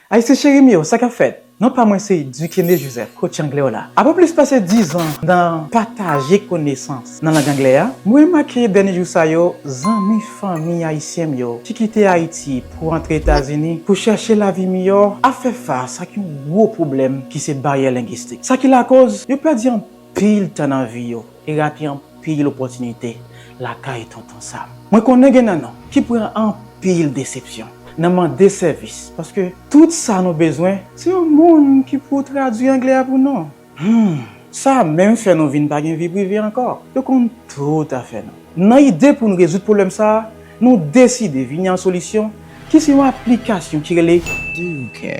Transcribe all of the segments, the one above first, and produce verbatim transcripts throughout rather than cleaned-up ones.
Ayisyen cheri m yo, sa k ap fèt? Non pa mwen se Duquene Joseph, coach anglè w la. Apre plis pase diz an nan pataje konesans nan lang anglè a, mwen remake dènye jou sa yo, zanmi fanmi ayisyen m yo ki kite Ayiti pou antre Etazini pou chèche lavi miyò ap fè fas ak yon gwo pwoblèm ki se baryè lengistik. Sa ki lakoz yo pèdi anpil tan nan vi yo e rate anpil opòtinite lakay Tonton Sam. Mwen konnen gen nan nou ki pran anpil desepsyon nan mande sèvis, paske tout sa nou bezwen, se yon moun ki pou tradui anglè a pou nou. Hmm, sa menm fè nou vin pa gen vi prive ankò. Yo konn tout afè nou. Nan ide pou n rezoud pwoblèm sa a, nou deside vini an solisyon ki se yon aplikasyon ki rele Duke,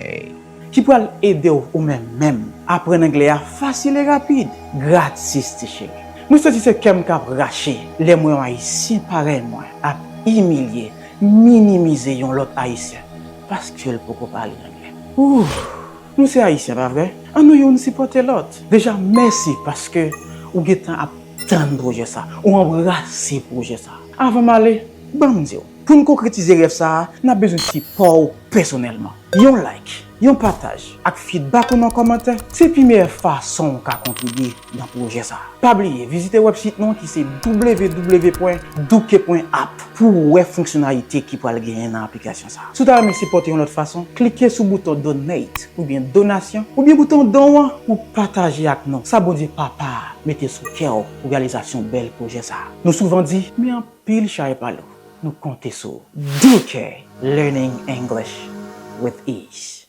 ki pral ede w ou menm menm aprann anglè a fasil e rapid, gratis ti cheri. Mwen santi se kè m k ap rache lè m wè yon Ayisyen parèy mwen ap imilye, minimize yon lòt Ayisyen paske l poko pale anglè. Ouh, nou se Ayisyen, pa vre? Ann nou youn sipòte lòt. Deja, mèsi paske ou gentan ap tann pwojè sa, ou anbrase pwojè sa. Anvan m ale, ban m di w, pou n konkretize rèv sa a, n ap bezwen sipò w pèsonèlman. Yon like, yon pataj, ak feedback ou nan kòmantè, se pi meyè fason w ka kontribye nan pwojè sa a. Pa bliye, vizite wèbsit nou ki se w w w pwen duke pwen app pou w wè fonksyonalite ki pral genyen nan aplikasyon sa a. Si w ta renmen sipòte yon lòt fason, klike sou bouton donate oubyen donasyon oubyen bouton don an pou pataje ak nou sa Bondye Papa a mete sou kè w pou reyalizasyon bèl pwojè sa a. Nou souvan di, men anpil chay pa lou. Nou konte sou w. Duke, learning English with ease.